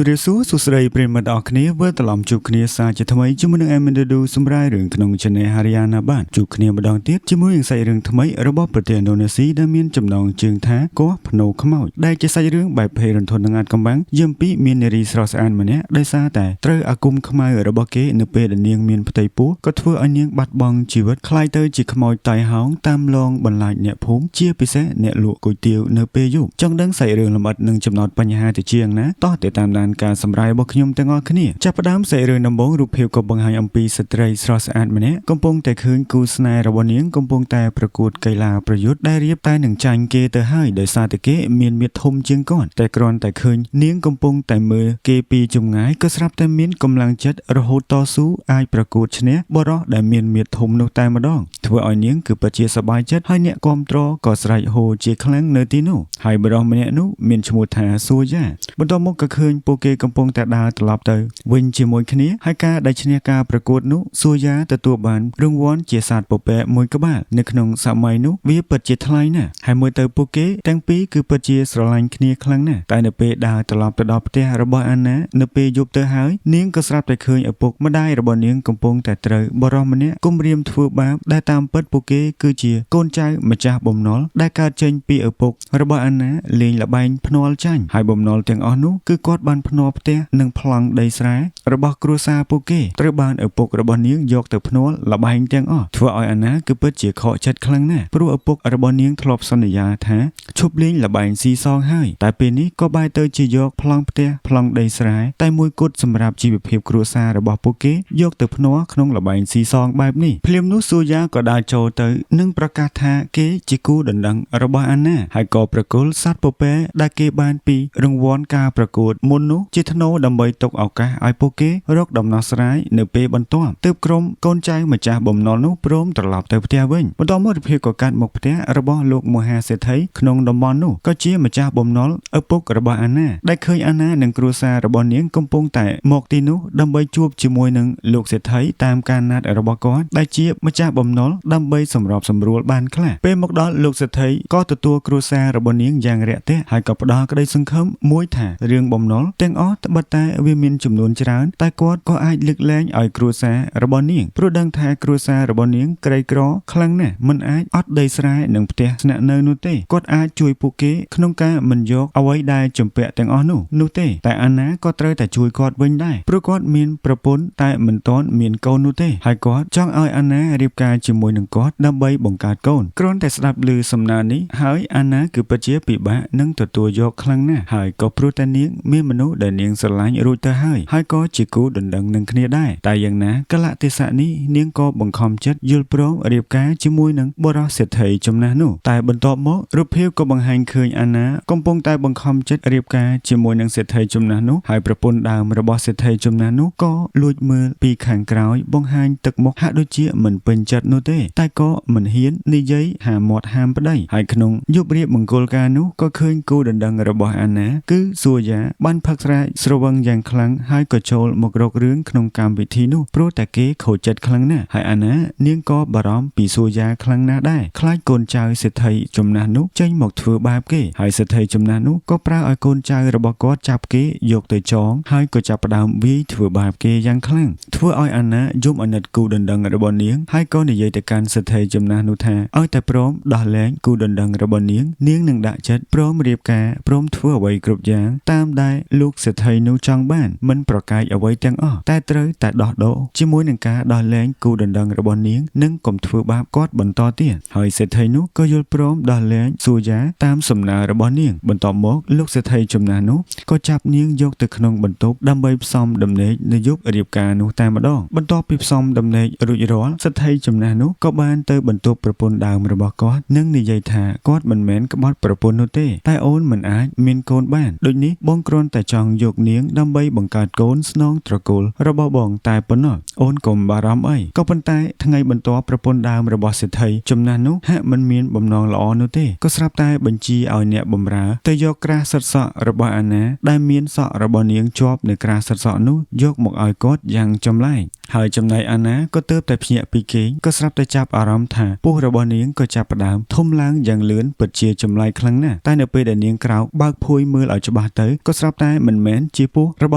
ជម្រាបសួរសួស្តីប្រិយមិត្តអរគ្នាវិលត្រឡប់ជួបគ្នាសាជាថ្មីជាមួយនឹង Amanda Du សម្រាប់រឿងក្នុង Channel Haryana បាទជួបគ្នាម្ដងទៀតជាមួយនឹងសាច់រឿងថ្មីរបស់ប្រទេសឥណ្ឌូនេស៊ីដែលមានចំណងជើងថាកោះភ្នោខ្មោចដែលជាសាច់រឿងបែបភ័យរន្ធត់និងអាថ៌កំបាំងយមពីមាននារីស្រស់ស្អាតម្នាក់ដោយសារតែត្រូវអាគមខ្មៅរបស់គេនៅពេលដែលនាងមានផ្ទៃពោះក៏ធ្វើឲ្យនាងបាត់បង់ជីវិតក្លាយទៅជាខ្មោចតៃហោងតាមលងបន្លាចអ្នកភូមិជាពិសេសអ្នកលក់គុយទាវនៅពេលយប់ចង់ដឹងសាច់រឿងលម្អិតនិងចំណោទបញ្ហាទៅជាយ៉ាងណាតោះទៅតាមដានការសម្រាយរបស់ខ្ញុំទាំងអស់គ្នាចាប់ផ្ដើមសាច់រឿងដំបូងរូបភាពក៏បង្ហាញអំពីស្ត្រីស្រស់ស្អាតម្នាក់កំពុងតែឃើញគូស្នេហ៍របស់នាងកំពុងតែប្រកួតកីឡាប្រយុទ្ធដែលរៀបតែនឹងចាញ់គេទៅហើយដោយសារតែគេមានមាឌធំជាងគាត់តែគ្រាន់តែឃើញនាងកំពុងតែមើលគេពីចម្ងាយក៏ស្រាប់តែមានកម្លាំងចិត្តរហូតតស៊ូអាចប្រកួតឈ្នះបុរសដែលមានមាឌធំនោះតែម្ដងធ្វើឲ្យនាងគឺពិតជាសប្បាយចិត្តហើយអ្នកគាំទ្រក៏ស្រែកហ៊ោជាខ្លាំងនៅទីនោះហើយបុរសម្នាក់នោះមានឈ្មោះថាសួយ៉ាបន្ទាប់មកក៏ឃើញពួកគេកំពុងតែដើរត្រឡប់ទៅវិញជាមួយគ្នាហើយការដែលឈ្នះការប្រកួតនោះសួយ៉ាទទួលបានរង្វាន់ជាសត្វពពែមួយក្បាលនៅក្នុងសម័យនោះវាពិតជាថ្លៃណាស់ហើយមើលទៅពួកគេទាំងពីរគឺពិតជាស្រឡាញ់គ្នាខ្លាំងណាស់តែនៅពេលដើរត្រឡប់ទៅដល់ផ្ទះរបស់អាណានៅពេលយប់ទៅហើយនាងក៏ស្រាប់តែឃើញឪពុកម្ដាយរបស់នាងកំពុងតែត្រូវបុរសម្នាក់គំរាមធ្វើបាបដែលតាមពិតពួកគេគឺជាកូនចៅម្ចាស់បំណុលដែលកើតចេញពីឪពុករបស់អាណាលេងល្បែងភ្នាល់ចាញ់ហើយបំណុលទាំងអស់នោះគឺគាត់បានភ្នាល់ផ្ទះនិងប្លង់ដីស្រែរបស់គ្រួសារពួកគេត្រូវបានឪពុករបស់នាងយកទៅភ្នាល់ល្បែងទាំងអស់ធ្វើឲ្យអាណាគឺពិតជាខកចិត្តខ្លាំងណាស់ព្រោះឪពុករបស់នាងធ្លាប់សន្យាថាឈប់លេងល្បែងស៊ីសងហើយតែពេលនេះក៏បែរទៅជាយកប្លង់ផ្ទះប្លង់ដីស្រែតែមួយគត់សម្រាប់ជីវភាពគ្រួសាររបស់ពួកគេយកទៅភ្នាល់ក្នុងល្បែងស៊ីសងបែបនេះភ្លាមនោះសូយ៉ាក៏ដើរចូលទៅនិងប្រកាសថាគេជាគូដណ្ដឹងរបស់អាណាហើយក៏ប្រគល់សត្វពពែដែលគេបានពីរង្វាន់ការប្រកួតមុននោះជាថ្នូរដើម្បីទុកឱកាសឲ្យពួកគេរកដំណោះស្រាយនៅពេលបន្ទាប់ទើបក្រុមកូនចៅម្ចាស់បំណុលនោះព្រមត្រឡប់ទៅផ្ទះវិញបន្ទាប់មករូបភាពក៏កាត់មកផ្ទះរបស់លោកមហាសេដ្ឋីក្នុងតំបន់នោះក៏ជាម្ចាស់បំណុលឪពុករបស់អាណាដែលឃើញអាណានិងគ្រួសាររបស់នាងកំពុងតែមកទីនោះដើម្បីជួបជាមួយនឹងលោកសេដ្ឋីតាមការណាត់របស់គាត់ដែលជាម្ចាស់បំណុលដើម្បីសម្របសម្រួលបានខ្លះពេលមកដល់លោកសេដ្ឋីក៏ទទួលគ្រួសាររបស់នាងយ៉ាងរាក់ទាក់ហើយក៏ផ្ដល់ក្តីសង្ឃឹមមួយថារឿងបំណុលទាំងអស់ត្បិតតែវាមានចំនួនច្រើនតែគាត់ក៏អាចលើកលែងឲ្យគ្រួសាររបស់នាងព្រោះដឹងថាគ្រួសាររបស់នាងក្រីក្រខ្លាំងណាស់មិនអាចអត់ដីស្រែនិងផ្ទះស្នាក់នៅនោះទេគាត់អាចជួយពួកគេក្នុងការមិនយកអ្វីដែលជំពាក់ទាំងអស់នោះទេតែអាណាក៏ត្រូវតែជួយគាត់វិញដែរព្រោះគាត់មានប្រពន្ធតែមិនទាន់មានកូននោះទេហើយគាត់ចង់ឲ្យអាណារៀបការជាមួយនឹងគាត់ដើម្បីបង្កើតកូនគ្រាន់តែស្ដាប់ឮសំណើនេះហើយអាណាគឺពិតជាពិបាកនឹងទទួលយកខ្លាំងណាស់ហើយក៏ព្រោះតែនាងមានមនុស្សដែលនាងស្រឡាញ់រួចទៅហើយហើយក៏ជាគូដណ្ដឹងនឹងគ្នាដែរតែយ៉ាងណាកលៈទេសៈនេះនាងក៏បង្ខំចិត្តយល់ព្រមរៀបការជាមួយនឹងបុរសសេដ្ឋីចំណាស់នោះតែបន្ទាប់មករូបភាពក៏បង្ហាញឃើញអាណាកំពុងតែបង្ខំចិត្តរៀបការជាមួយនឹងសេដ្ឋីចំណាស់នោះហើយប្រពន្ធដើមរបស់សេដ្ឋីចំណាស់នោះក៏លួចមើលពីខាងក្រោយបង្ហាញទឹកមុខហាក់ដូចជាមិនពេញចិត្តនោះទេតែក៏មិនហ៊ាននិយាយហាមាត់ហាមប្តីហើយក្នុងយប់រៀបមង្គលការនោះក៏ឃើញគូដណ្ដឹងរបស់អាណាគឺសួយ៉ាបានផឹកស្រាស្រវឹងយ៉ាងខ្លាំងហើយក៏ចូលមករករឿងក្នុងកម្មវិធីនោះព្រោះតែគេខូចចិត្តខ្លាំងណាស់ហើយអាណានាងក៏បារម្ភពីសួយ៉ាខ្លាំងណាស់ដែរខ្លាចកូនចៅសេដ្ឋីចំណាស់នោះចេញមកធ្វើបាបគេហើយសេដ្ឋីចំណាស់នោះក៏ប្រើឲ្យកូនចៅរបស់គាត់ចាប់គេយកទៅចងហើយក៏ចាប់ផ្ដើមវាយធ្វើបាបគេយ៉ាងខ្លាំងធ្វើឲ្យអាណាយំអាណិតគូដណ្ដឹងរបស់នាងហើយក៏និយាយទៅកាន់សេដ្ឋីចំណាស់នោះថាឲ្យតែព្រមដោះលែងគូដណ្ដឹងរបស់នាងនាងនឹងដាក់ចិត្តព្រមរៀបការព្រមធ្វើអ្វីគ្រប់យ៉ាងតាមដែលលោកសេដ្ឋីនោះចង់បានមិនប្រកែកអ្វីទាំងអស់តែត្រូវតែដោះដូរជាមួយនឹងការដោះលែងគូដណ្ដឹងរបស់នាងនិងកុំធ្វើបាបគាត់បន្តទៀតហើយសេដ្ឋីនោះក៏យល់ព្រមដោះលែងសួយ៉ាតាមសំណើរបស់នាងបន្ទាប់មកលោកសេដ្ឋីចំណាស់នោះក៏ចាប់នាងយកទៅក្នុងបន្ទប់ដើម្បីផ្សំដំណេកនៅយប់រៀបការនោះតែម្ដងបន្ទាប់ពីផ្សំដំណេករួចរាល់សេដ្ឋីចំណាស់នោះក៏បានទៅបន្ទប់ប្រពន្ធដើមរបស់គាត់និងនិយាយថាគាត់មិនមែនក្បត់ប្រពន្ធនោះទេតែអូនមិនអាចមានកូនបានដូចនេះបងគ្រាន់តែចង់យកនាងដើម្បីបង្កើតកូនស្នងត្រកូលរបស់បងតែប៉ុណ្ណោះអូនកុំបារម្ភអីក៏ប៉ុន្តែថ្ងៃបន្ទាប់ប្រពន្ធដើមរបស់សេដ្ឋីចំណាស់នោះហាក់មិនមានបំណងល្អនោះទេក៏ស្រាប់តែបញ្ជាឲ្យអ្នកបម្រើទៅយកក្រាស់សិតសក់របស់អាណាដែលមានសក់របស់នាងជាប់នៅក្រាស់សិតសក់នោះយកមកឲ្យគាត់យ៉ាងចម្លែក ហើយចំណែកអាណាក៏ទើបតែភ្ញាក់ពីគេងក៏ស្រាប់តែចាប់អារម្មណ៍ថាពោះរបស់នាងក៏ចាប់ផ្ដើមធំឡើងយ៉ាងលឿនពិតជាចម្លែកខ្លាំងណាស់តែនៅពេលដែលនាងក្រោកបើកភួយមើលឲ្យច្បាស់ទៅក៏ស្រាប់តែមិនមែនជាពោះរប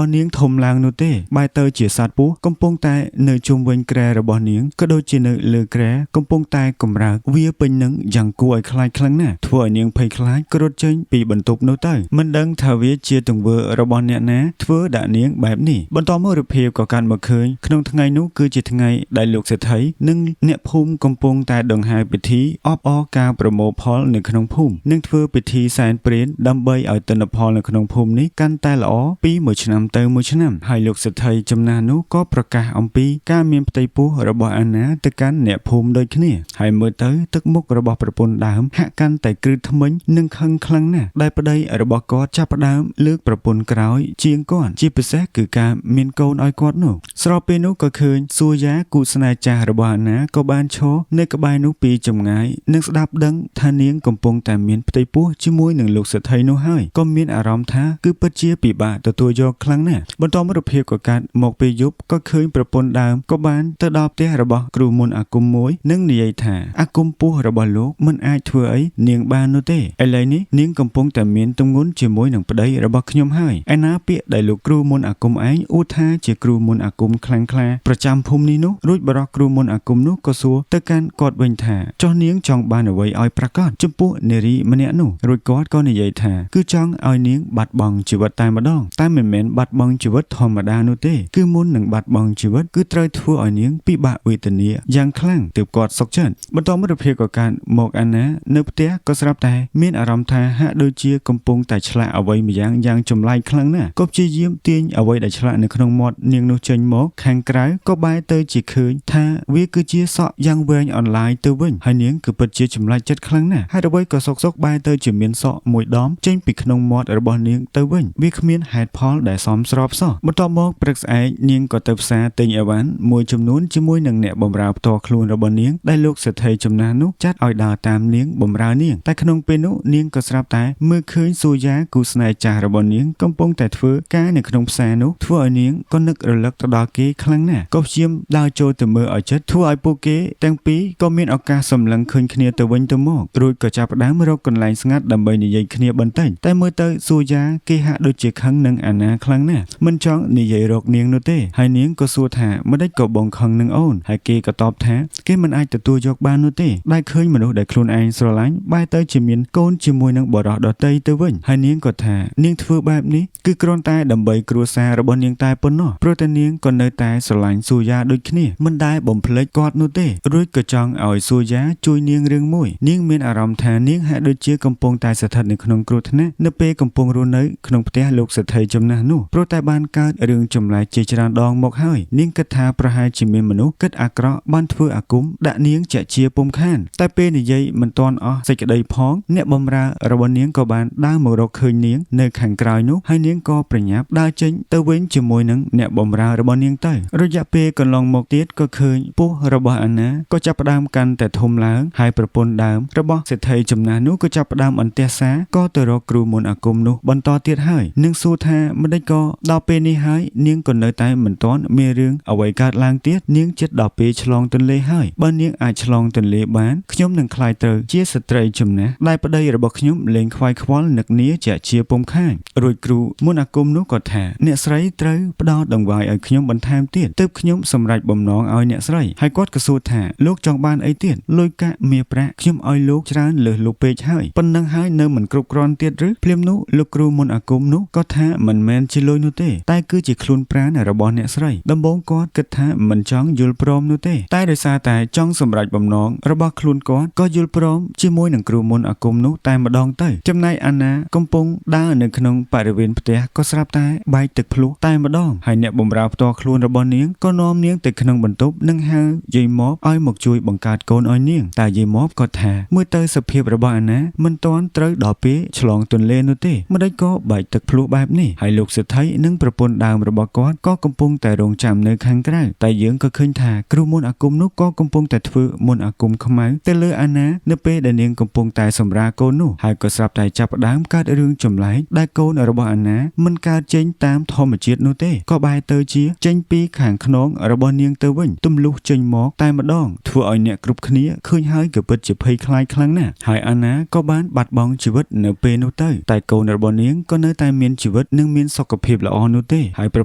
ស់នាងធំឡើងនោះទេបែរទៅជាសត្វពស់កំពុងតែនៅជុំវិញគ្រែរបស់នាងក៏ដូចជានៅលើគ្រែកំពុងតែកម្រើកវាពេញនឹងយ៉ាងគួរឲ្យខ្លាចខ្លាំងណាស់ធ្វើឲ្យនាងភ័យខ្លាចក៏រត់ចេញពីបន្ទប់នោះទៅមិនដឹងថាវាជាទង្វើរបស់អ្នកណាធ្វើដាក់នាងបែបនេះបន្តមករូបភាពក៏កាន់មកឃើញក្នុងថ្ងៃនោះគឺជាថ្ងៃដែលលោកសេដ្ឋីនិងអ្នកភូមិកំពុងតែដង្ហែពិធីអបអរការប្រមូលផលនៅក្នុងភូមិនិងធ្វើពិធីសែនព្រេនដើម្បីឲ្យទិន្នផលនៅក្នុងភូមិនេះកាន់តែល្អពីមួយឆ្នាំទៅមួយឆ្នាំហើយលោកសេដ្ឋីចំណាស់នោះក៏ប្រកាសអំពីការមានផ្ទៃពោះរបស់អាណាទៅកាន់អ្នកភូមិដូចគ្នាហើយមើលទៅទឹកមុខរបស់ប្រពន្ធដើមហាក់កាន់តែគ្រឹះធ្មេញនិងខឹងខ្លាំងណាស់ដែលប្តីរបស់គាត់ចាប់ផ្ដើមលើកប្រពន្ធក្រោយជាងគាត់ជាពិសេសគឺការមានកូនឲ្យគាត់នោះស្របពេលនោះក៏ឃើញសួរយ៉ាគូស្នេហ៍ចាស់របស់អាណាក៏បានឈរនៅក្បែរនោះពីចម្ងាយនិងស្ដាប់ដឹងថានាងកំពុងតែមានផ្ទៃពោះជាមួយនឹងលោកសេដ្ឋីនោះហើយក៏មានអារម្មណ៍ថាគឺពិតជាពិបាកទទួលយកខ្លាំងណាស់បន្តមករូបភាពក៏កាត់មកពេលយប់ក៏ឃើញប្រពន្ធដើមក៏បានទៅដល់ផ្ទះរបស់គ្រូមន្តអាគមមួយនិងនិយាយថាអាគមពោះរបស់លោកមិនអាចធ្វើអីនាងបាននោះទេឥឡូវនេះនាងកំពុងតែមានទម្ងន់ជាមួយនឹងប្តីរបស់ខ្ញុំហើយឯណាពាក្យដែលលោកគ្រូមន្តអាគមឯងអួតថាជាគ្រូមន្តអាគមខ្លាំងក្លាប្រចាំភូមិនេះនោះរួចបរិះគ្រូមន្តអាគមនោះក៏សួរទៅកាន់គាត់វិញថាចុះនាងចង់បានអ្វីឲ្យប្រាកដចំពោះនារីម្នាក់នោះរួចគាត់ក៏និយាយថាគឺចង់ឲ្យនាងបាត់បង់ជីវិតតែម្ដងតែមិនមែនបាត់បង់ជីវិតធម្មតានោះទេគឺមុននឹងបាត់បង់ជីវិតគឺត្រូវធ្វើឲ្យនាងពិបាកវេទនាយ៉ាងខ្លាំងទើបគាត់សុខចិត្តបន្តមករូបភាពក៏កើតមកអាណានៅផ្ទះក៏ស្រាប់តែមានអារម្មណ៍ថាហាក់ដូចជាកំពុងតែឆ្លាក់អ្វីម្យ៉ាងយ៉ាងចម្លែកខ្លាំងណាស់ក៏ព្យាយាមទាញអ្វីដែលឆ្លាក់នៅក្នុងមាត់នាងនោះចេញមកខាងក្រៅក៏បែរទៅជាឃើញថាវាគឺជាសក់យ៉ាងវែងអន្លាយទៅវិញហើយនាងគឺពិតជាចម្លែកចិត្តខ្លាំងណាស់ហើយអ្វីក៏សុកៗបែរទៅជាមានសក់មួយដុំចេញពីក្នុងមាត់របស់នាងទៅវិញវាគ្មានហេតុផលដែលសមស្របសោះបន្ទាប់មកព្រឹកស្អែកនាងក៏ទៅផ្សារទិញអីវ៉ាន់មួយចំនួនជាមួយនឹងអ្នកបម្រើផ្ទាល់ខ្លួនរបស់នាងដែលលោកសេដ្ឋីចំណាស់នោះចាត់ឲ្យដើរតាមនាងបម្រើនាងតែក្នុងពេលនោះនាងក៏ស្រាប់តែមើលឃើញសួរយ៉ាគូស្នេហ៍ចាស់របស់នាងកំពុងតែធ្វើការនៅក្នុងផ្សារនោះធ្វើឲ្យនាងក៏នឹករលឹកទៅដល់គេខ្លាំងណាស់ក៏ព្យាយាមដើរចូលទៅមើលឲ្យចិត្តធ្វើឲ្យពួកគេទាំងពីរក៏មានឱកាសសម្លឹងឃើញគ្នាទៅវិញទៅមករួចក៏ចាប់ផ្ដើមរកកន្លែងស្ងាត់ដើម្បីនិយាយគ្នាបន្តិចតែមើលទៅសួរយ៉ាគេហាក់ដូចជាខឹងនឹងអាណាខ្លាំងណាស់មិនចង់និយាយរកនាងនោះទេហើយនាងក៏សួរថាម្ដេចក៏បងខឹងនឹងអូនហើយគេក៏តបថាគេមិនអាចទទួលយកបាននោះទេដែលឃើញមនុស្សដែលខ្លួនឯងស្រឡាញ់បែរទៅជាមានកូនជាមួយនឹងបុរសដទៃទៅវិញហើយនាងក៏ថានាងធ្វើបែបនេះគឺគ្រាន់តែដើម្បីគ្រួសាររបស់នាងតែប៉ុណ្ណោះព្រោះតែនាងក៏នៅតែស្រឡាញ់សួរយ៉ាដូចគ្នាមិនដែលបំភ្លេចគាត់នោះទេរួចក៏ចង់ឲ្យសួរយ៉ាជួយនាងរឿងមួយនាងមានអារម្មណ៍ថានាងហាក់ដូចជាកំពុងតែស្ថិតនៅក្នុងគ្រោះថ្នាក់នៅពេលកំពុងរស់នៅក្នុងផ្ទះលោកសេដ្ឋីចំណាស់នោះព្រោះតែបានកើតរឿងចម្លែកជាច្រើនដងមកហើយនាងគិតថាប្រហែលជាមានមនុស្សគិតអាក្រក់បានធ្វើអាគមដាក់នាងជាក់ជាពុំខានតែពេលនិយាយមិនទាន់អស់សេចក្តីផងអ្នកបម្រើរបស់នាងក៏បានដើរមករកឃើញនាងនៅខាងក្រោយនោះហើយនាងក៏ប្រញាប់ដើរចេញទៅវិញជាមួយនឹងអ្នកបម្រើរបស់នាងទៅរយៈពេលកន្លងមកទៀតក៏ឃើញពោះរបស់អាណាក៏ចាប់ផ្ដើមកាន់តែធំឡើងហើយប្រពន្ធដើមរបស់សេដ្ឋីចំណាស់នោះក៏ចាប់ផ្ដើមអន្ទះសារក៏ទៅរកគ្រូមន្តអាគមនោះបន្តទៀតហើយនឹងសួរថាម្ដេចក៏ដល់ពេលនេះហើយនាងក៏នៅតែមិនទាន់មានរឿងអ្វីកើតឡើងទៀតនាងចិត្តដល់ពេលឆ្លងទន្លេហើយបើនាងអាចឆ្លងទន្លេបានខ្ញុំនឹងក្លាយទៅជាស្ត្រីចំណាស់ដែលប្តីរបស់ខ្ញុំលែងខ្វាយខ្វល់នឹកនាជាជាពុំខានរួចគ្រូមន្តអាគមនោះក៏ថាអ្នកស្រីត្រូវផ្ដល់ដង្វាយឲ្យខ្ញុំបន្ថែមទៀតទើបខ្ញុំសម្រេចបំណងឲ្យអ្នកស្រីហើយគាត់ក៏សួរថាលោកចង់បានអីទៀតលុយកាក់មាសប្រាក់ខ្ញុំឲ្យលោកច្រើនលើសលោកពេកហើយប៉ុណ្ណឹងហើយនៅមិនគ្រប់គ្រាន់ទៀតឬភ្លាមនោះលោកគ្រូមន្តអាគមនោះក៏ថាមិនមែនជាលុយនោះទេតែគឺជាខ្លួនប្រាណរបស់អ្នកស្រីដំបូងគាត់គិតថាមិនចង់យល់ព្រមនោះទេតែដោយសារតែចង់សម្រេចបំណងរបស់ខ្លួនគាត់ក៏យល់ព្រមជាមួយនឹងគ្រូមន្តអាគមនោះតែម្ដងទៅចំណែកអាណាកំពុងដើរនៅក្នុងបរិវេណផ្ទះក៏ស្រាប់តែបែកទឹកភ្លោះតែម្ដងហើយអ្នកបម្រើផ្ទាល់ខ្លួនរបស់នាងក៏នាំនាងទៅក្នុងបន្ទប់និងហៅយាយម៉បឲ្យមកជួយបង្កើតកូនឲ្យនាងតែយាយម៉បក៏ថាមើលទៅសភាពរបស់អាណាមិនទាន់ត្រូវដល់ពេលឆ្លងទន្លេនោះទេម្ដេចក៏បែកទឹកភ្លោះបែបនេះហើយលោកសេដ្ឋីនិងប្រពន្ធដើមរបស់គាត់ក៏កំពុងតែរងចាំនៅខាងក្រៅតែយើងក៏ឃើញថាគ្រូមន្តអាគមនោះក៏កំពុងតែធ្វើមន្តអាគមខ្មៅទៅលើអាណានៅពេលដែលនាងកំពុងតែសម្រាលកូននោះហើយក៏ស្រាប់តែចាប់ផ្ដើមកើតរឿងចម្លែកដែលកូនរបស់អាណាមិនកើតចេញតាមធម្មជាតិនោះទេក៏បែរទៅជាចេញពីខាង ខ្នងរបស់នាងទៅវិញទម្លុះចេញមកតែម្ដងធ្វើឲ្យអ្នកគ្រប់គ្នាឃើញហើយក៏ពិតជាភ័យខ្លាចខ្លាំងណាស់ហើយអាណាក៏បានបាត់បង់ជីវិតនៅពេលនោះទៅតែកូនរបស់នាងក៏នៅតែមានជីវិតនិងមានសុខភាពល្អនោះទេហើយប្រ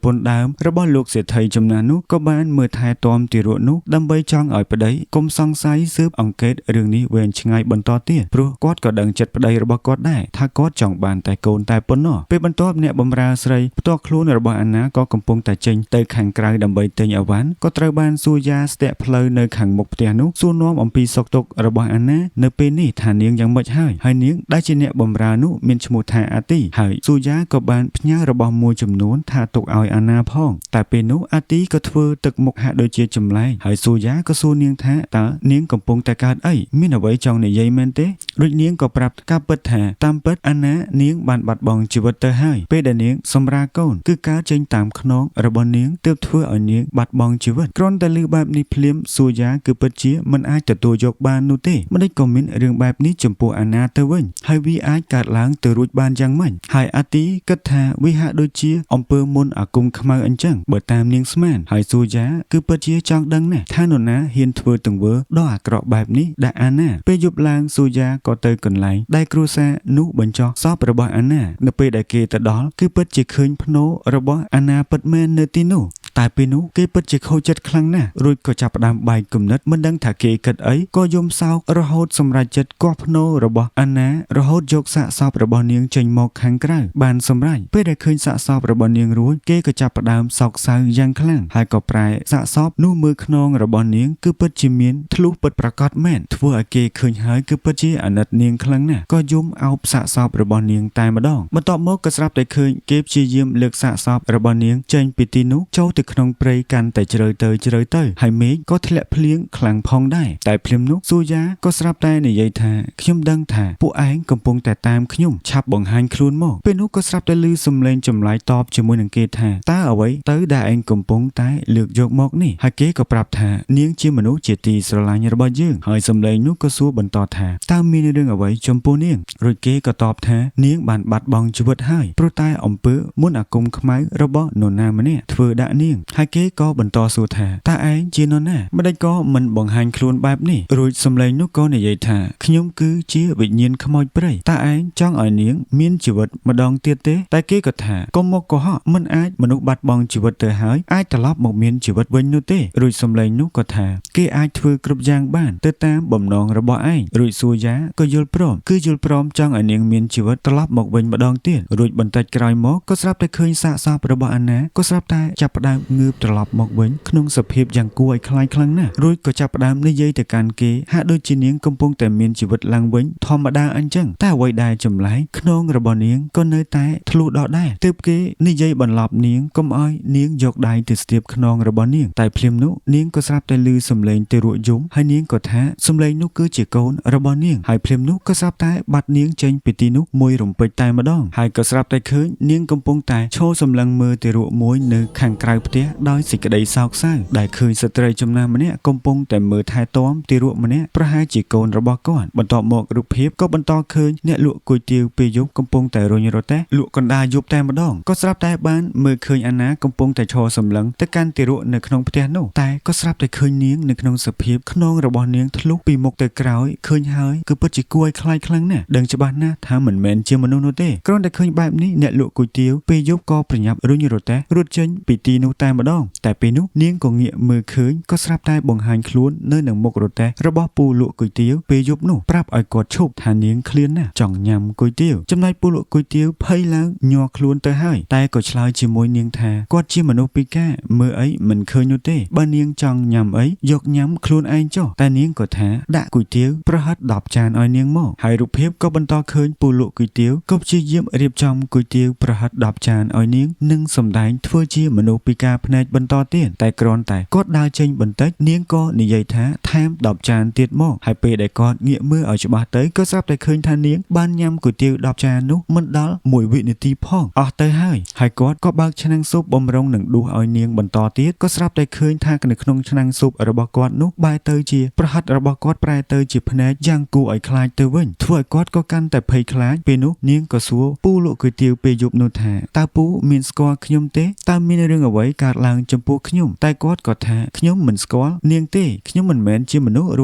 ពន្ធដើមរបស់លោកសេដ្ឋីចំណាស់នោះក៏បានមើលថែទាំទារកនោះដើម្បីចង់ឲ្យប្តីកុំសង្ស័យស៊ើបអង្កេតរឿងនេះវែងឆ្ងាយបន្តទៀតព្រោះគាត់ក៏ដឹងចិត្តប្តីរបស់គាត់ដែរថាគាត់ចង់បានតែកូនតែប៉ុណ្ណោះពេលបន្ទាប់អ្នកបម្រើស្រីផ្ទាល់ខ្លួនរបស់អាណាក៏កំពុងតែចេញទៅខាងក្រៅដើម្បីទិញអីវ៉ាន់ក៏ត្រូវបានសួរយ៉ាស្ទាក់ផ្លូវនៅខាងមុខផ្ទះនោះសួរនាំអំពីសុខទុក្ខរបស់អាណានៅពេលនេះថានាងយ៉ាងម៉េចហើយហើយនាងដែលជាអ្នកបម្រើនោះមានឈ្មោះថាអាទីហើយសួរយ៉ាក៏បានផ្ញើរបស់មួយចំនួនថាទុកឲ្យអាណាផងតែពេលនោះអាទីក៏ធ្វើទឹកមុខហាក់ដូចជាចម្លែកហើយសួរយ៉ាក៏សួរនាងថាតើនាងកំពុងតែកើតអីមានអ្វីចង់និយាយមែនទេរួចនាងក៏ប្រាប់ការពិតថាតាមពិតអាណានាងបានបាត់បង់ជីវិតទៅហើយពេលដែលនាងសម្រាលកូនគឺការចេញតាមខ្នងរបស់នាងទើបធ្វើឲ្យនាងបាត់បង់ជីវិតគ្រាន់តែឮបែបនេះភ្លាមសួរយ៉ាគឺពិតជាមិនអាចទទួលយកបាននោះទេម្ដេចក៏មានរឿងបែបនេះចំពោះអាណាទៅវិញហើយវាអាចកើតឡើងទៅរួចបានយ៉ាងម៉េចហើយអាទីគិតថាវាហាក់ដូចជាអំពើមន្តអាគមខ្មៅអញ្ចឹងបើតាមនាងស្មានហើយសួរយ៉ាគឺពិតជាចង់ដឹងណាស់ថានរណាហ៊ានធ្វើទង្វើដ៏អាក្រក់បែបនេះដាក់អាណាពេលយប់ឡើងសួរយ៉ាក៏ទៅកន្លែងដែលគ្រួសារនោះបញ្ចុះសពរបស់អាណានៅពេលដែលគេទៅដល់គឺពិតជាឃើញភ្នោរបស់អាណាពិតមែននៅទីនោះតែពេលនោះគេពិតជាខូចចិត្តខ្លាំងណាស់រួចក៏ចាប់ផ្ដើមបែកគំនិតមិនដឹងថាគេគិតអីក៏យំសោករហូតសម្រេចចិត្តគាស់ភ្នោរបស់អាណារហូតយកសាកសពរបស់នាងចេញមកខាងក្រៅបានសម្រេចពេលដែលឃើញសាកសពរបស់នាងរួចគេក៏ចាប់ផ្ដើមសោកសៅយ៉ាងខ្លាំងហើយក៏ប្រែសាកសពនោះមើលខ្នងរបស់នាងគឺពិតជាមានធ្លុះពិតប្រាកដមែនធ្វើឲ្យគេឃើញហើយគឺពិតជាអាណិតនាងខ្លាំងណាស់ក៏យំអោបសាកសពរបស់នាងតែម្ដងបន្ទាប់មកក៏ស្រាប់តែឃើញគេព្យាយាមលើកសាកសពរបស់នាងចេញពីទីនោះចូលទៅក្នុងព្រៃកាន់តែជ្រៅទៅជ្រៅទៅហើយមេឃក៏ធ្លាក់ភ្លៀងខ្លាំងផងដែរតែភ្លាមនោះសួរយ៉ាក៏ស្រាប់តែនិយាយថាខ្ញុំដឹងថាពួកឯងកំពុងតែតាមខ្ញុំឆាប់បង្ហាញខ្លួនមកពេលនោះក៏ស្រាប់តែឮសំឡេងចម្លែកតបជាមួយនឹងគេថាតើអ្វីទៅដែលឯងកំពុងតែលើកយកមកនេះហើយគេក៏ប្រាប់ថានាងជាមនុស្សជាទីស្រឡាញ់របស់យើងហើយសំឡេងនោះក៏សួរបន្តថាតើមានរឿងអ្វីចំពោះនាងរួចគេក៏តបថានាងបានបាត់បង់ជីវិតហើយព្រោះតែអំពើមន្តអាគមខ្មៅរបស់នរណាម្នាក់ធ្វើដាក់នាងហើយគេក៏បន្តសួរថាតើឯងជានរណាម្ដេចក៏មិនបង្ហាញខ្លួនបែបនេះរួចសំឡេងនោះក៏និយាយថាខ្ញុំគឺជាវិញ្ញាណខ្មោចព្រៃតើឯងចង់ឲ្យនាងមានជីវិតម្ដងទៀតទេតែគេក៏ថាកុំមកកុហកមិនអាចមនុស្សបាត់បង់ជីវិតទៅហើយអាចត្រឡប់មកមានជីវិតវិញនោះទេរួចសំឡេងនោះក៏ថាគេអាចធ្វើគ្រប់យ៉ាងបានទៅតាមបំណងរបស់ឯងរួចសួរយ៉ាក៏យល់ព្រមគឺយល់ព្រមចង់ឲ្យនាងមានជីវិតត្រឡប់មកវិញម្ដងទៀតរួចបន្តិចក្រោយមកក៏ស្រាប់តែឃើញសាកសពរបស់អាណាក៏ស្រាប់តែចាប់ផ្ដើមងើបត្រឡប់មកវិញក្នុងសភាពយ៉ាងគួរឲ្យខ្លាចខ្លាំងណាស់រួចក៏ចាប់ផ្ដើមនិយាយទៅកាន់គេហាក់ដូចជានាងកំពុងតែមានជីវិតឡើងវិញធម្មតាអញ្ចឹងតែអ្វីដែលចម្លែកខ្នងរបស់នាងក៏នៅតែធ្លុះដដែលទើបគេនិយាយបន្លប់នាងកុំឲ្យនាងយកដៃទៅស្ទាបខ្នងរបស់នាងតែភ្លាមនោះនាងក៏ស្រាប់តែឮសំឡេងទារកយំហើយនាងក៏ថាសំឡេងនោះគឺជាកូនរបស់នាងហើយភ្លាមនោះក៏ស្រាប់តែបាត់នាងចេញពីទីនោះមួយរំពេចតែម្ដងហើយក៏ស្រាប់តែឃើញនាងកំពុងតែឈរសម្លឹងមើលទារកមួយនៅខាងក្រៅផ្ទះដោយសេចក្តីសោកសៅដែលឃើញស្ត្រីចំណាស់ម្នាក់កំពុងតែមើលថែទាំទារកម្នាក់ប្រហែលជាកូនរបស់គាត់បន្ទាប់មករូបភាពក៏បន្តឃើញអ្នកលក់គុយទាវពេលយប់កំពុងតែរុញរទេះលក់កណ្ដាលយប់តែម្ដងក៏ស្រាប់តែបានមើលឃើញអាណាកំពុងតែឈរសម្លឹងទៅកាន់ទារកនៅក្នុងផ្ទះនោះតែក៏ស្រាប់តែឃើញនាងនៅក្នុងសភាពខ្នងរបស់នាងធ្លុះពីមុខទៅក្រោយឃើញហើយគឺពិតជាគួរឲ្យខ្លាចខ្លាំងណាស់ដឹងច្បាស់ណាស់ថាមិនមែនជាមនុស្សនោះទេគ្រាន់តែឃើញបែបនេះអ្នកលក់គុយទាវពេលយប់ក៏ប្រញាប់រុញរទេះរត់ចេញពីទីនោះតែម្ដងតែពេលនោះនាងក៏ងាកមើលឃើញក៏ស្រាប់តែបង្ហាញខ្លួននៅនឹងមុខរទេះរបស់ពូលក់គុយទាវពេលយប់នោះប្រាប់ឲ្យគាត់ឈប់ថានាងឃ្លានណាស់ចង់ញ៉ាំគុយទាវចំណែកពូលក់គុយទាវភ័យឡើងញ័រខ្លួនទៅហើយតែក៏ឆ្លើយជាមួយនាងថាគាត់ជាមនុស្សពិការមើលអីមិនឃើញនោះទេបើនាងចង់ញ៉ាំអីយកញ៉ាំខ្លួនឯងចុះតែនាងក៏ថាដាក់គុយទាវប្រហិត10ចានឲ្យនាងមកហើយរូបភាពក៏បន្តឃើញពូលក់គុយទាវក៏ព្យាយាមរៀបចំគុយទាវប្រហិត10ចានឲ្យនាងនិងសម្ដែងធ្វើជាមនុស្សពិការភ្នែកបន្តទៀតតែគ្រាន់តែគាត់ដើរចេញបន្តិចនាងក៏និយាយថាថែម10ចានទៀតមកហើយពេលដែលគាត់ងាកមើលឲ្យច្បាស់ទៅក៏ស្រាប់តែឃើញថានាងបានញ៉ាំគុយទាវ10ចាននោះមិនដល់1វិនាទីផងអស់ទៅហើយហើយគាត់ក៏បើកឆ្នាំងស៊ុបបំរុងនឹងដួសឲ្យនាងបន្តទៀតក៏ស្រាប់តែឃើញថានៅក្នុងឆ្នាំងស៊ុបរបស់គាត់នោះបែរទៅជាប្រហិតរបស់គាត់ប្រែទៅជាភ្នែកយ៉ាងគួរឲ្យខ្លាចទៅវិញធ្វើឲ្យគាត់ក៏កាន់តែភ័យខ្លាចពេលនោះនាងក៏សួរពូលក់គុយទាវពេលយប់នោះថាតើពូមានស្គាល់ខ្ញុំទេតើមានរឿងអ្វី កើតឡើងចំពោះខ្ញុំតែគាត់ក៏ថាខ្ញុំមិនស្គាល់នាងទេខ្ញុំមិនមែនជាមនុស្សរ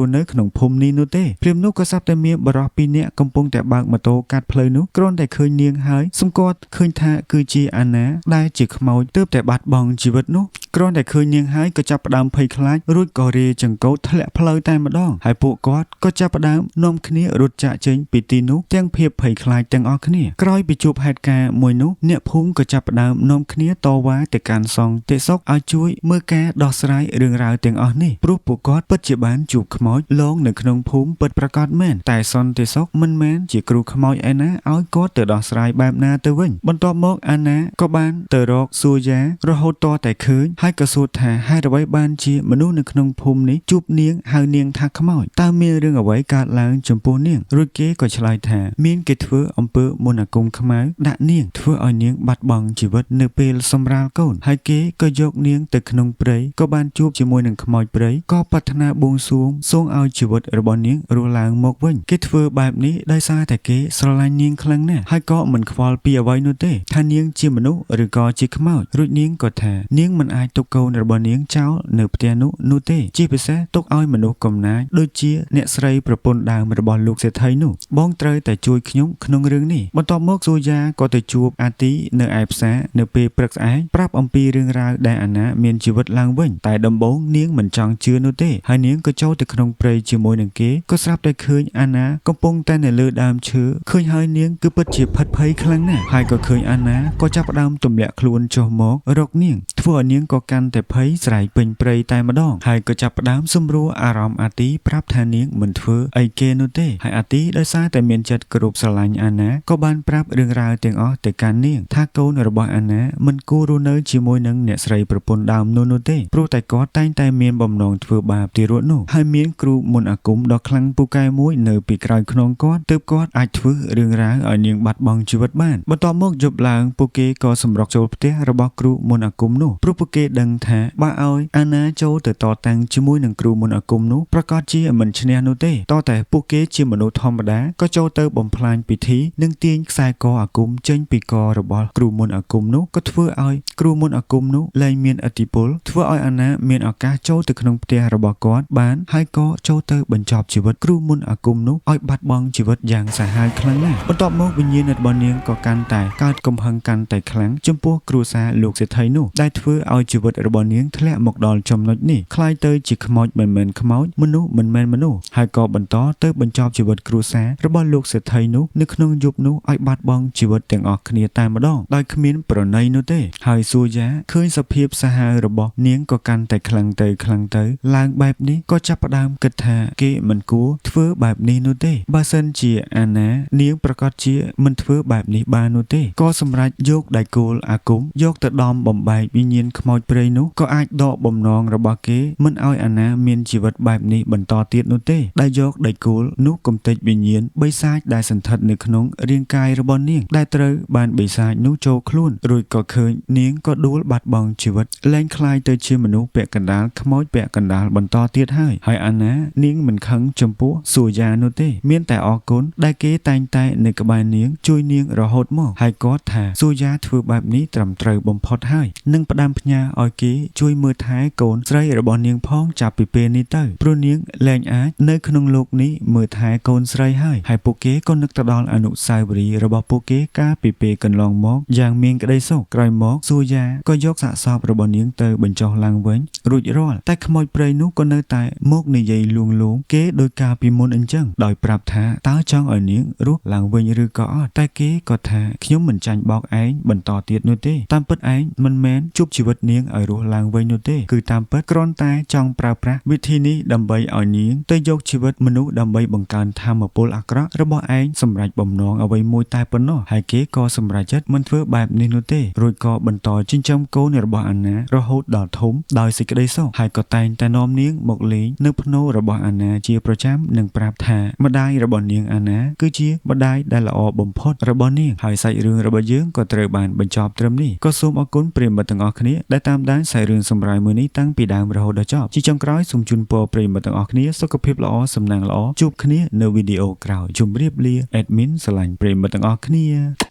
ស់នៅក្នុងភូមិនេះនោះទេភ្លាមនោះក៏ស្រាប់តែមានបុរសពីរនាក់កំពុងតែបើកម៉ូតូកាត់ផ្លូវនោះគ្រាន់តែឃើញនាងហើយសម្គាល់ឃើញថាគឺជាអាណាដែលជាខ្មោចទើបតែបាត់បង់ជីវិតនោះគ្រាន់តែឃើញនាងហើយក៏ចាប់ផ្ដើមភ័យខ្លាចរួចក៏រាចង្កូតធ្លាក់ផ្លូវតែម្ដងហើយពួកគាត់ក៏ចាប់ផ្ដើមនាំគ្នារត់ចាកចេញពីទីនោះទាំងភាពភ័យខ្លាចទាំងអស់គ្នាក្រោយពីជួបហេតុការណ៍មួយនោះអ្នកភូមិក៏ចាប់ផ្ដើមនាំគ្នាតវ៉ាទៅកាន់សង្ឃតិសុកឲ្យជួយមើលការដោះស្រាយរឿងរ៉ាវទាំងអស់នេះព្រោះពួកគាត់ពិតជាបានជួបខ្មោចលងនៅក្នុងភូមិពិតប្រាកដមែនតែសន្តិសុខមិនមែនជាគ្រូខ្មោចឯណាឲ្យគាត់ទៅដោះស្រាយបែបណាទៅវិញបន្ទាប់មកអាណាក៏បានទៅរកសួរយ៉ារហូតតតែឃើញហើយក៏សួរថាហេតុអ្វីបានជាមនុស្សនៅក្នុងភូមិនេះជួបនាងហៅនាងថាខ្មោចតើមានរឿងអ្វីកើតឡើងចំពោះនាងរួចគេក៏ឆ្លើយថាមានគេធ្វើអំពើមន្តអាគមខ្មៅដាក់នាងធ្វើឲ្យនាងបាត់បង់ជីវិតនៅពេលសម្រាលកូនហើយគេក៏យកនាងទៅក្នុងព្រៃក៏បានជួបជាមួយនឹងខ្មោចព្រៃក៏ប្រាថ្នាបួងសួងសូមឲ្យជីវិតរបស់នាងរស់ឡើងមកវិញគេធ្វើបែបនេះដោយសារតែគេស្រឡាញ់នាងខ្លាំងណាស់ហើយក៏មិនខ្វល់ពីអ្វីនោះទេថានាងជាមនុស្សឬក៏ជាខ្មោចរួចនាងក៏ថានាងមិនអាចទុកកូនរបស់នាងចោលនៅផ្ទះនោះទេជាពិសេសទុកឲ្យមនុស្សកំណាចដូចជាអ្នកស្រីប្រពន្ធដើមរបស់លោកសេដ្ឋីនោះបងត្រូវតែជួយខ្ញុំក្នុងរឿងនេះបន្ទាប់មកសូយ៉ាក៏ទៅជួបអាទីនៅឯផ្សារនៅពេលព្រឹកស្អែកប្រាប់អំពីរឿងរ៉ាវដែលអាណាមានជីវិតឡើងវិញតែដំបូងនាងមិនចង់ជឿនោះទេហើយនាងក៏ចូលទៅក្នុងព្រៃជាមួយនឹងគេក៏ស្រាប់តែឃើញអាណាកំពុងតែនៅលើដើមឈើឃើញហើយនាងគឺពិតជាភិតភ័យខ្លាំងណាស់ហើយក៏ឃើញអាណាក៏ចាប់ផ្ដើមទម្លាក់ខ្លួនចុះមករកនាងធ្វើឲ្យនាងក៏កាន់តែភ័យស្រែកពេញព្រៃតែម្ដងហើយក៏ចាប់ផ្ដើមសម្រួលអារម្មណ៍អាទីប្រាប់ថានាងមិនធ្វើអីគេនោះទេហើយអាទីដោយសារតែមានចិត្តគោរពស្រឡាញ់អាណាក៏បានប្រាប់រឿងរ៉ាវទាំងអស់ទៅកាន់នាងថាកូនរបស់អាណាមិនគួររស់នៅជាមួយនឹងអ្នកស្រីប្រពន្ធដើមនោះទេព្រោះតែគាត់តែងតែមានបំណងធ្វើបាបទារកនោះហើយមានគ្រូមន្តអាគមដ៏ខ្លាំងពូកែមួយនៅពីក្រោយខ្នងគាត់ទើបគាត់អាចធ្វើរឿងរ៉ាវឲ្យនាងបាត់បង់ជីវិតបានបន្ទាប់មកយប់ឡើងពួកគេក៏សម្រុកចូលផ្ទះរបស់គ្រូមន្តអាគមនោះព្រោះពួកគេដឹងថាបើឲ្យអាណាចូលទៅតតាំងជាមួយនឹងគ្រូមន្តអាគមនោះប្រកាសជាមិនឈ្នះនោះទេតតែពួកគេជាមនុស្សធម្មតាក៏ចូលទៅបំផ្លាញពិធីនិងទាញខ្សែកអាគមចេញពីករបស់គ្រូមន្តអាគមនោះក៏ធ្វើឲ្យគ្រូមន្តអាគមនោះលែងមានឥទ្ធិពលធ្វើឲ្យអាណាមានឱកាសចូលទៅក្នុងផ្ទះរបស់គាត់បានហើយក៏ចូលទៅបញ្ចប់ជីវិតគ្រូមន្តអាគមនោះឲ្យបាត់បង់ជីវិតយ៉ាងសាហាវខ្លាំងណាស់បន្ទាប់មកវិញ្ញាណរបស់នាងក៏កាន់តែកើតកំហឹងកាន់តែខ្លាំងចំពោះគ្រួសារលោកសេដ្ឋីនោះដែលធ្វើឲ្យជីវិតរបស់នាងធ្លាក់មកដល់ចំណុចនេះក្លាយទៅជាខ្មោចមិនមែនខ្មោចមនុស្សមិនមែនមនុស្សហើយក៏បន្តទៅបញ្ចប់ជីវិតគ្រួសាររបស់លោកសេដ្ឋីនោះនៅក្នុងយប់នោះឲ្យបាត់បង់ជីវិតទាំងអស់គ្នាតែម្ដងដោយគ្មានប្រណីនោះទេហើយសួរយ៉ាឃើញសភាពសាហាវរបស់នាងក៏កាន់តែខ្លាំងទៅខ្លាំងទៅឡើងបែបនេះក៏ចាប់ផ្ដើមគិតថាគេមិនគួរធ្វើបែបនេះនោះទេបើសិនជាអាណានាងប្រកាសជាមិនធ្វើបែបនេះបាននោះទេក៏សម្រេចយកដៃគោលអាគមយកទៅដំបំបែកវិញ្ញាណខ្មោចព្រៃនោះក៏អាចដកបំណងរបស់គេមិនឲ្យអាណាមានជីវិតបែបនេះបន្តទៀតនោះទេដែលយកដៃគោលនោះកំទេចវិញ្ញាណបិសាចដែលសន្ធិដ្ឋនៅក្នុងរាងកាយរបស់នាងដែលត្រូវបានបិសាចនោះចូលខ្លួនរួចក៏ឃើញនាងក៏ដួលបាត់បង់ជីវិតលែងក្លាយទៅជាមនុស្សពាក់កណ្ដាលខ្មោចពាក់កណ្ដាលបន្តទៀតហើយហើយអាណានាងមិនខឹងចំពោះសួរយ៉ានោះទេមានតែអរគុណដែលគេតែងតែនៅក្បែរនាងជួយនាងរហូតមកហើយគាត់ថាសួរយ៉ាធ្វើបែបនេះត្រឹមត្រូវបំផុតហើយនឹងផ្ដាំផ្ញើឲ្យគេជួយមើលថែកូនស្រីរបស់នាងផងចាប់ពីពេលនេះទៅព្រោះនាងលែងអាចនៅក្នុងលោកនេះមើលថែកូនស្រីហើយហើយពួកគេក៏នឹកទៅដល់អនុស្សាវរីយ៍របស់ពួកគេកាលពីពេលកន្លងមកយ៉ាងមានក្តីសុខក្រោយមកសួរយ៉ាក៏យកសាកសពរបស់នាងទៅបញ្ចុះឡើងវិញរួចរាល់តែខ្មោចព្រៃនោះក៏នៅតែមកនិយាយលួងលោមគេដោយការពីមុនអញ្ចឹងដោយប្រាប់ថាតើចង់ឲ្យនាងរស់ឡើងវិញឬក៏អត់តែគេក៏ថាខ្ញុំមិនចាញ់បោកឯងបន្តទៀតនោះទេតាមពិតឯងមិនមែនជួបជីវិតនាងឲ្យរស់ឡើងវិញនោះទេគឺតាមពិតគ្រាន់តែចង់ប្រើប្រាស់វិធីនេះដើម្បីឲ្យនាងទៅយកជីវិតមនុស្សដើម្បីបង្កើនធម៌ពលអាក្រក់របស់ឯងសម្រេចបំណងអ្វីមួយតែប៉ុណ្ណោះហើយគេក៏សម្រេចចិត្តមិនធ្វើបែបនេះនោះទេរួចក៏បន្តចិញ្ចឹមកូនរបស់អាណារហូតដល់ធំដោយសេចក្តីសុខហើយក៏តែងតែនាំនាងមកលេងនៅផ្នូររបស់អាណាជាប្រចាំនិងប្រាប់ថាម្ដាយរបស់នាងអាណាគឺជាម្ដាយដែលល្អបំផុតរបស់នាងហើយសាច់រឿងរបស់យើងក៏ត្រូវបានបញ្ចប់ត្រឹមនេះក៏សូមអរគុណប្រិយមិត្តទាំងអស់គ្នាដែលតាមដានសាច់រឿងសម្រាយមួយនេះតាំងពីដើមរហូតដល់ចប់ជាចុងក្រោយសូមជូនពរប្រិយមិត្តទាំងអស់គ្នាសុខភាពល្អសំណាងល្អជួបគ្នានៅវីដេអូក្រោយជម្រាបលា admin ស្រឡាញ់ប្រិយមិត្តទាំងអស់គ្នា។